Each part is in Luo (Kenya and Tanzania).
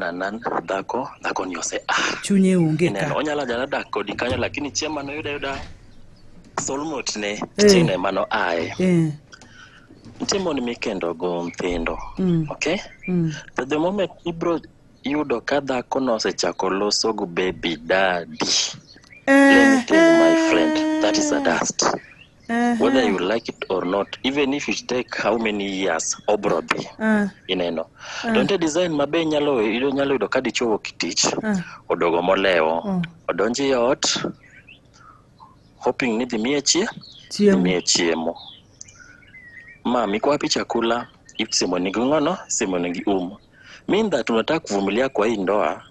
anan dhako dhako ni ose ah Chunye onge ineno ka. onyalo anyala dak kodi kanyo lakini chieng' mane oyudo ayuda soulmate ne Eh. chieng'no ema noaye Eh. nitie mon mikendo go nyithindo okay to the moment ibro yudo ka dhako no osechako loso go baby daddy let me tell you my friend that is a dust whether you like it or not even if it take how many years obro dhi ineno to nitie design ma be inyalo inyalo yudo ka dichuo wuok e tich odogo molewo odonjo e ot hoping ni dhi miye chie dhi Chiemo. miye chiemo mam iko wapi chakula simu gi ng'ono simu gi um mean that unataka kuvumilia kwa hii ndoa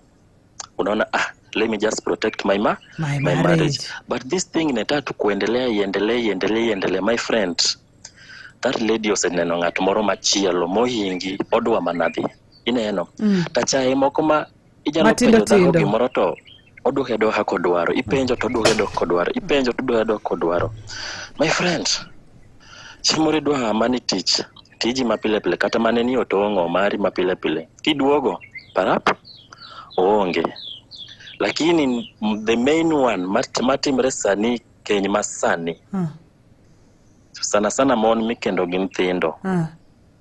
unaona ah let me just protect my, ma My my marriage. marriage. But this thing inataka tu kuendelea iendelee iendelee iendelee my friend that lady oseneno ng'at moro machielo mohingi odwa mana dhi ineno tachaye moko ma inyalo Matindo penjo dhako tindo. gimoro to odwoke aduoka kodwaro ipenjo to odwoke aduoka kodwaro ipenjo to odwoke aduoka kodwaro my friend chieng' moro idwa mani tich tiji ma pile pile kata mane ni otong'o mari ma pile pile kiduogo parap oonge lakini the main one matimre sani keny ma sani sana sana mon mikendo gi nyithindo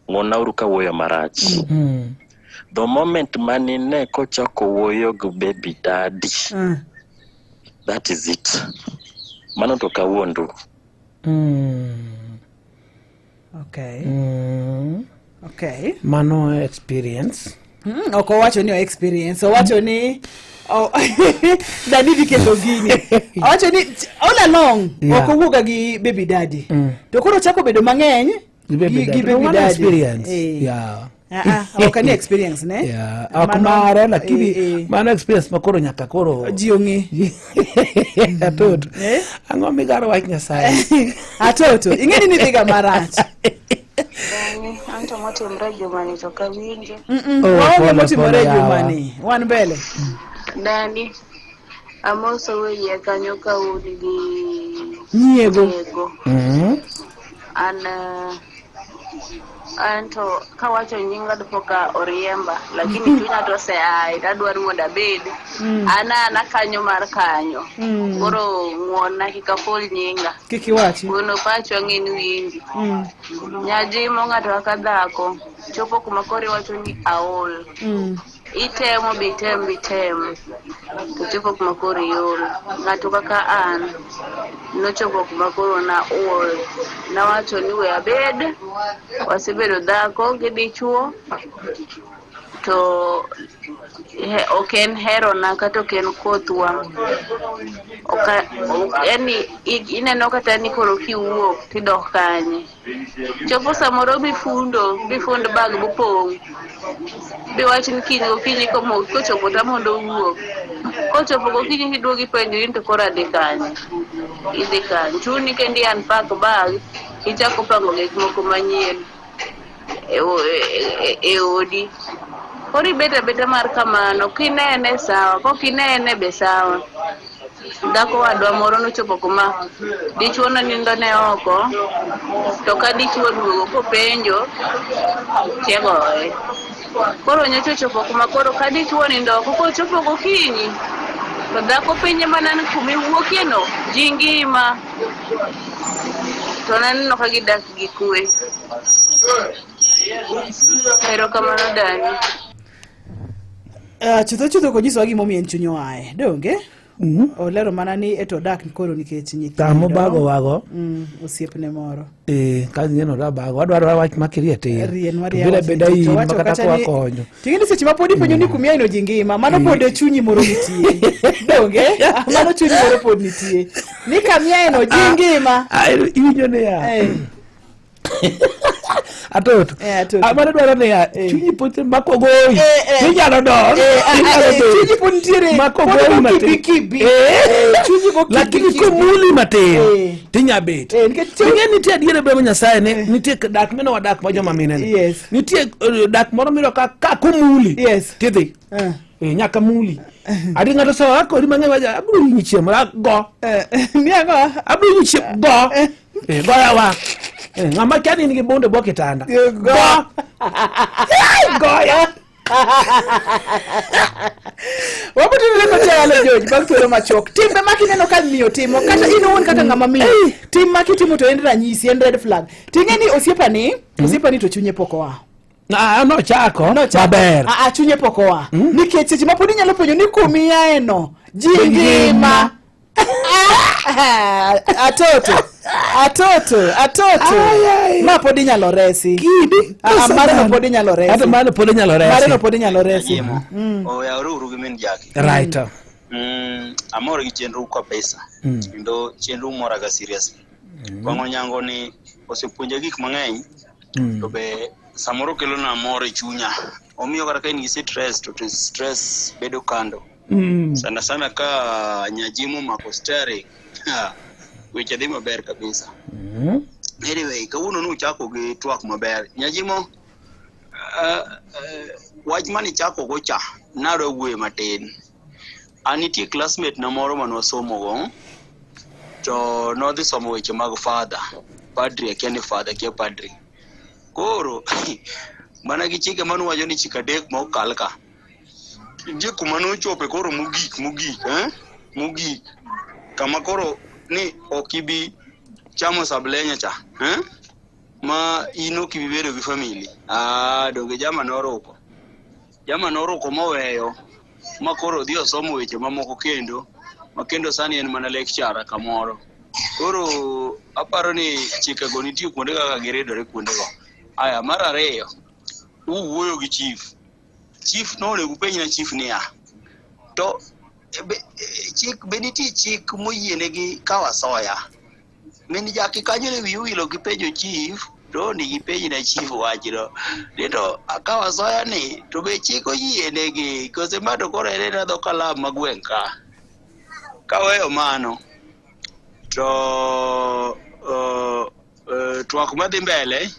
ng'uonauru kawuoyo marach the moment manine kochako wuoyo gi baby daddy that is it mano to kawuondu Okay. Okay. Mano experience. Ok owacho ni o experience, owacho ni oh, dani dhi ketho gini. Owacho ni all along ok owuoga gi baby daddy. To koro chako bedo mang'eny Gi baby gi daddy. baby Mano daddy. experience. Eh. Ah, ah, ok ni experience ne. Yeah. Ok Mano- mare lakini eh, eh. mano experience ma koro nyaka koro ji ong'e. Atoto. Eh? Ang'o migaro wach Nyasaye? Atoto, ing'e ni nidhiga marach. Bang'e, anto motimre jumani to ok awinjo. Oh, Waonge pole, motimore pole yawa. jumani. Wan mbele. Dani, amoso wiye kanyo ka un gi Nyiego. nyiego. An eh, anto kawacho nyinga dipo ka oriemba, lakini chunya to oseaye to adwaro mondo abed. An ana kanyo mar kanyo. Koro ng'uonna kik aful nyinga. Kik iwachi. Wuon pacho ang'e ni winji. Nyajimo ng'ato kaka dhako chopo kuma koro iwacho ni aol. Itemo bitem bitem to chopo kuma koro iol. Ng'ato kaka an nochopo kuma koro naol. Nawacho ni we abed, wasebedo dhako gi dichuo to he, ok en herona kata ok en kothwa. Oka, ok, yani ineno kata ni koro kiwuok tidok kanye. Chopo samoro mifundo, mifund bag mopong'. Biwach ni kiny gokinyi komo kochopo ta mondo owuok. Kochopo gokinyi tiduogo ipenjo in to koro adhi kanye. Idhi kanye. Chuni kendi i unpack bag, ichako pango gik moko manyien e, e, e odi. Koro ibet abeta mar kamano, kinene sawa, kokinene be sawa. Dhako wadwa moro nochopo kuma dichuo nonindo ne oko, to ka dichuo oduogo kopenjo, tigoye. Koro nyocha ochopo kuma koro ka dichuo onindo oko kochopo gokinyi, to dhako penje mana ni kumiwuokie no, ji ngima. To naneno ka gidak gi kwe. Erokamano Dani. Chutho chutho ok onyisowa gimomiyo en chuny oaye donge olero mana ni eto odak koro nikech nyithindo Tamo bago wago. Osiepne moro Eh, ka neno da bago. Adwaro wach makirie tir. Rienwa To beda beda in Owacho makata kacha kwa ni- konyo. Ting'e ni seche ma pod ipenjo ni kumiaino ji ngima mano pod chunyi moro nitie donge mano chunyi moro pod nitie ni kamiaino ji ngima Ah, iwinjo niya. Eh. Atoto. Eh, atoto. Ah, mano dwaro niya, chunyi pod mako goyi. Eh, eh. Inyalo dok. Eh, ah, Inyalo ah, eh, dok. chunyi pod nitiere Mako pod goyi go matin. kibi kibi. Eh. Eh, chunyi go kibi Lakini kibi. komuli matin Eh. tinya bet. Eh, nikech chuny- Ing'e nitie adier e bemo Nyasaye ni nitie dak mino wadak ma joma mine ni. Yes. Nitie dak moro miyudo ka ka komuli. Yes. Tidhi. Eh. Eh, nyaka muli. Adi ng'ato sawa kodi mang'eny wacho abiro hinyi chiemo go. Eh, ni ang'o? Abiro hinyi chiemo go. Eh, goya wa. Eh, ng'ama kia ni in gi bunde bwo kitanda. Eh, go. Go. Eh, goya. Wabutinore kochalo George bang' thuolo machuok. Timbe ma kineno ka miyo timo kata in owuon kaka ng'ama miyo. Tim ma kitimo to en ranyisi, en red flag. Ting'e ni osiepani, osiepani to chunye pok oa. Ah, nochako Nochako. maber Ah, ah, chunye pok oa. Nikech seche ma pod inyalo penjo ni kumiaeno, ji ngima. Ah, Atoto. Atoto, atoto. Ai, ai. Ma pod inyalo resi. Kidi. Ah, ah, mareno pod inyalo resi. Hata mano pod inyalo resi. Mareno pod inyalo resi. Jimo. Oyawre uru gi min Jaki. Right. Amor gi chenro kabisa. Kendo chenro moraga seriously. Wang'o nyango ni osepuonja gik mang'eny to be samoro kelona mor e chunya. Omiyo kata ka in gi stress to stress bedo kando. Sana sana ka nyajimo omako steering. Ha, weche dhi maber kabisa. Anyway, kawuono nuchako gi twak maber. Nyajimo, wach mane ichako go cha, nadwa wuoye matin. An nitie classmate na moro mane wasomo go, to nodhi somo weche mag father. Padri, akia ni father, akia padri. Koro, mana gi chike mane uwacho ni chike adek ma ok kal ka. Nitie kuma nochope koro mogik mogik, eh? Mogik. Kama koro ni ok ibi chamo sablenya cha, eh? Ma in ok ibi bedo gi family. Ah, donge jama noruko. Jama noruko moweyo ma koro odhi osomo weche mamoko kendo, ma kendo sani en mana lecturer kamoro. Koro aparo ni chikego nitie kuonde kaka giridore kuondego. Aya, mar ariyo, uwuoyo gi chief. Chief nonego upenj na chief niya, to be, chik be nitie chik moyienegi kawo asoya? Min Jaki kanyo ne wiyi owilo gi penjo chief, to ni gipenj na chief wachno. Ni to akawo asoya ni, to be chik oyienegi? Kose ma to koro en ena dho kalam ma gweng' ka. Kaweyo mano, to twak madhi mbele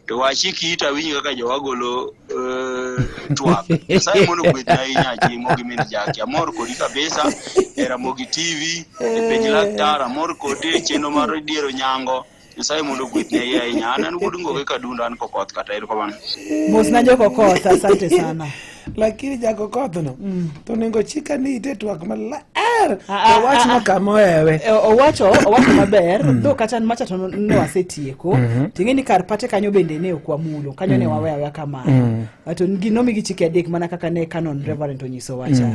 to wachik ita awinj kaka jowa golo twak. Nyasaye mondo ogwedhi ahinya Jimo gi min Jaki. Amor kodi kabisa e Ramogi TV, e penj laktar, amor kodi e chenro mar diero nyango. Nyasaye mondo ogwedhni ahinya. An wuod Ngoge Kadundo, an Kokoth kata erokamano. Mosna jokokoth, asante sana. Lakini jakokoth no to onego chika ni ite twak maler Ah, to wachno kama ohewe. Owacho maber dho kata macha to ne wasetieko ting'e ni kar pate kanyo bende ne ok wamulo kanyo ne waweyo aweya kamano. To nomigi chike adek mana kaka ne Canon Reverend onyiso wacha.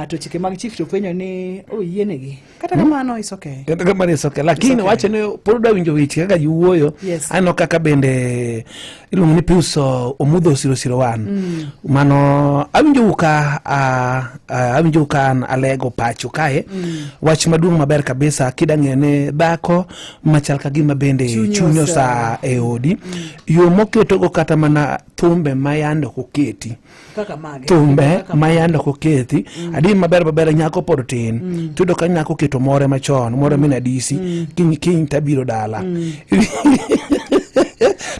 To chike mag chief to penjo ni oyienegi kata kamano is okay. Kata kamano is okay. Lakini okay. wacho ni pod odwa winjo weche kaka ji wuoyo. Yes. Aneno kaka bende iluongo ni Pius Omudho 001. Mano awinjo ka awinjo ka an alego pacho kae. Wach maduong' maber kabisa kida ng'eyo ni dhako machal ka gima bende Chunye chunye osaa. osaa e odi. Yo moketogo kata mana thumbe ma yande ok oketi. Kaka mage? Thumbe Kaka ma yande ok oketi. Adier maber maber nyako pod tin. Tiyudo ka nyako oketo more machon, more min Adisi, kiny kiny tabiro dala.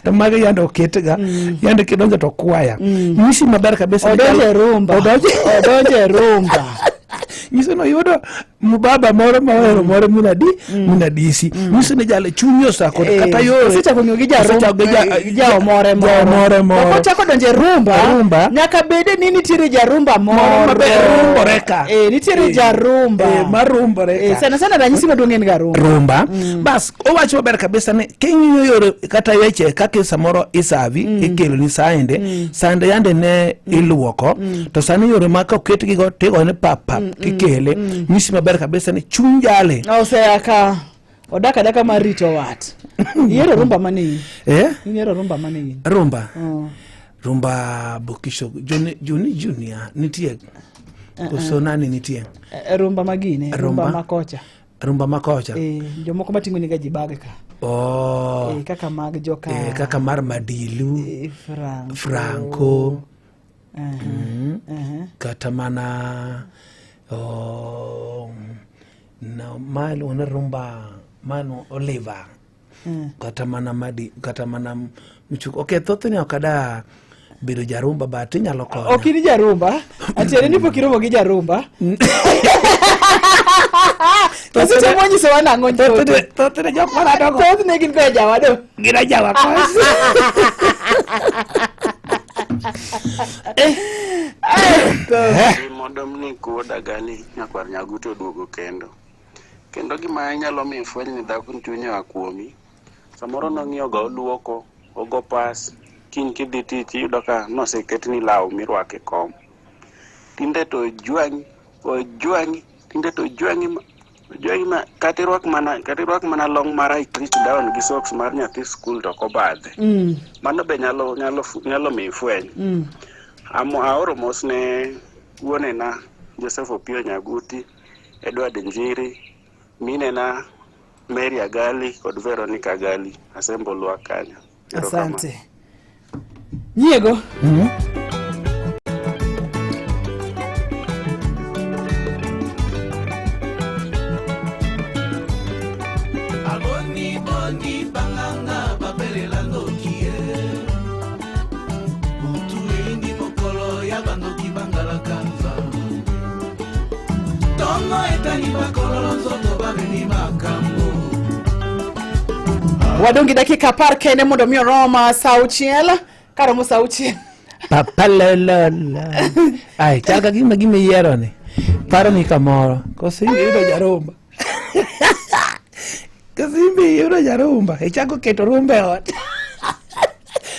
To mage yande oketga, yande kidonjo to kwaya. Nyisi maber kabisa. Odonjo e rumba. Odonjo e rumba. Nyiso ni oyudo mubaba moro ma ohero moro min adi, min Adisi. Nyiso ni jalo chunye osako kata yore. Osechako ng'iyo gi Osechako gi jaomore moro. Jaomore moro. To kochako donjo e rumba, Rumba. nyaka bede ni nitiere jarumba moro. Moro maber rumbore ka. Nitiere jarumba. Marumbore ka. Sana sana ranyisi maduong' en ga rumba. Rumba. Bas, owacho maber kabisa ni king'iyo yore kata weche kaka samoro isavi, ikelo ni sande, sande yande ne iluoko, to sani yore ma ka oketgi go tigone pap pap tikele, nyisi maber kabisa ni chuny jale. Osea ka odak adaka mar rito wat. Ihero rumba mane in? Ihero rumba mane in? Rumba. Rumba Bokisho, Joni, Joni Junior nitie. Koso nani nitie? Rumba magine, rumba Rumba? makocha. Rumba makocha. Jomoko mating'o niga ji bag ka. Oh. Kaka mag joka. Kaka mar Madilu. Franco. Franco. Kata mana, oh, no, ma iluongo ni rumba, ma iluongo Oliver. Kata mana Madi, kata mana Mchuko. Okay, thothne ok ada bedo jarumba, but inyalo konya. Ok in jarumba. Atiende ni pok iromo gi jarumba. To seche monyisowa nang'o njoto? Thothne jok maradogo. Thothne gin koda jawado. Gin ajawa kosi. Modomni kuoda gani nyakwar nyaguto oduogo kendo. Kendo gima nyalo miyo ifweny ni dhako ni chunye oa kuomi, samoro nong'iewo ga oluoko, ogo pas, kiny kidhi tich iyudo ka noseketni law mirwako e kom. Tinde to ojwang'i, ojwang'i, tinde to ojwang'i ma ojwang'i ma kata irwak mana kata irwak mana long mar I reach down gi socks mar nyathi skul to ok obadhe. Mano be nyalo nyalo nyalo miyo ifweny. Amo aoro mos ne wuonena Joseph Opiyo Nyaguti, Edward Njiri, minena Mary Agali kod Veronica Agali. Asembo lwak kanyo. Erokamano. Asante. Nyiego. Aboni boni banganga babelela ndoki ye butu eyindi mokolo ya bandoki bangalaka nzambe ntongo etani bakololo nzoto bamemi makambo Wadong' gi dakika 10 kende mondo mi orom sa auchiel. Karomo sa auchiel. Papalololo. Ai, chal ka gima gima iyiero ni. Paro ni kamoro. Koso iyudo jarumba. Koso imbe iyudo jarumba. Ichako keto rumba e ot.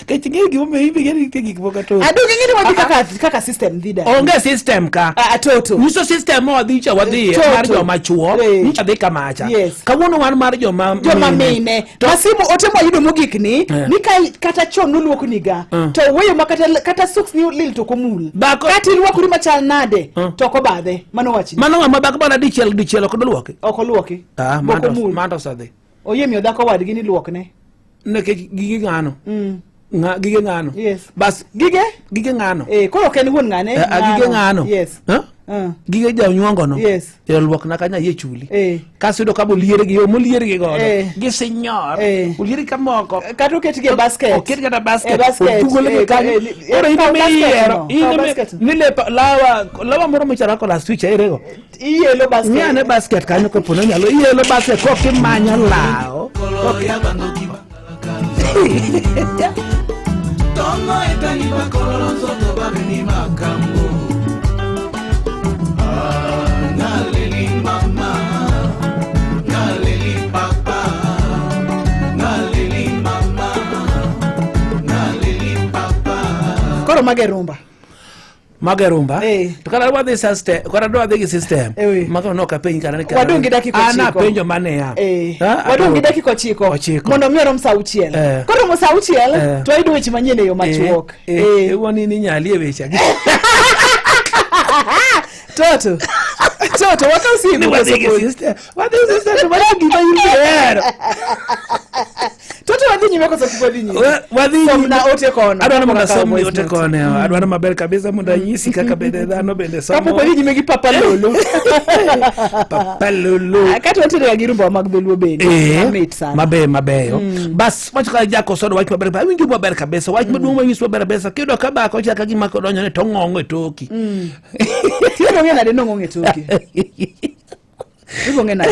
Kech ing'eyo gimomiyo imbe ing'eyo ni nitie gik moko to. Adong' ing'e ni wadhi kaka kaka system dhi da. Onge system ka. Ah, toto. Nyiso system ma wadhi cha wadhiye Toto. mar joma chuo Eh. nyicha dhi kamacha. Yes. Kawuono wan mar joma joma mine ma simu ote mwayudo mogik ni Eh. ni ka kata chon noluokni ga to weyo ma kata kata socks ni lil to ok omul Dhako- kata irwakori machal nade Eh. to ok obadhe mano wachni Mano ng'ama bak mana dichiel dichiel ok doluoki. ok oluoki Ah, Bok mano omul mano osedhi. oyie miyo dhako wadgi ni luokne Nikech gige ng'ano. Mm. Ng'a, gige ng'ano. Yes. Bas gige gige ng'ano. Eh, koro ok en wuon ng'ane. Eh, ah, gige ng'ano. Yes. Huh? Gige janyuongo no. Yes. E luok na kanya yie chuli. Eh. Kaso yudo ka oliere gi yo moliere gi godo. Eh. Gi sinyor. Eh. Oliere ka moko. Kata oket gi e basket. Oket kata basket. E basket. Otugole gi Eh, kanyo. eh, eh, Koro in kaw ema basket iyiero. no, In kaw ema basket no. ni lepa lawa lawa moro michalo kola switch erego. Ielo basket. Ng'i ane basket kanyo kopo ni onyalo ielo basket kokimanyo law. Kolo ya bandoki bangalaka ntongo etani bakololo nzoto bamemi makambo Ah, naleli mama naleli papa naleli mama naleli papa Koro mage rumba. Mago e rumba. Eh. To kata wadhi system, kata dwa dhi gi system. Eh. Mago no ok apenj kata ni kara. Wadong' gi dakika An ochiko. apenjo maniya. Eh. Ha? Wadong' gi dakika ochiko. Ochiko. Mondo mi orom sa auchiel. Eh. Koromo sa auchiel Eh. to wayudo weche manyien e yo machuok. Eh, eh, Eh. iwuo ni inyali e weche gi. Toto. Toto wakaw Ni simu wadhi gi koso pod? system. Wadhi gi system to mano gima in ihero. Toto wadhi nyime koso pok wadhi nyime? Wadhi Somna nyime. ote kono. Adwaro mondo Kapok akawo asomni voice ote note. kono. Adwaro maber kabisa mondo anyisi kaka bende dhano bende somo. Kapok wadhi nyime gi Papa Lolo. Papa Lolo. Ah, Kata wantiere ga gi rumba mag dholuo bende. Eh, Mamit sana. mabeyo mabeyo bas wacho ka jakosodo wach maber awinjo maber kabisa wach maduong' manyiso maber kabisa kiyudo ka bako chaka gima kodonjo ni to ng'ong'o e toki Tinde ong'e nade nong'ong e toki. Ibo ng'e nade?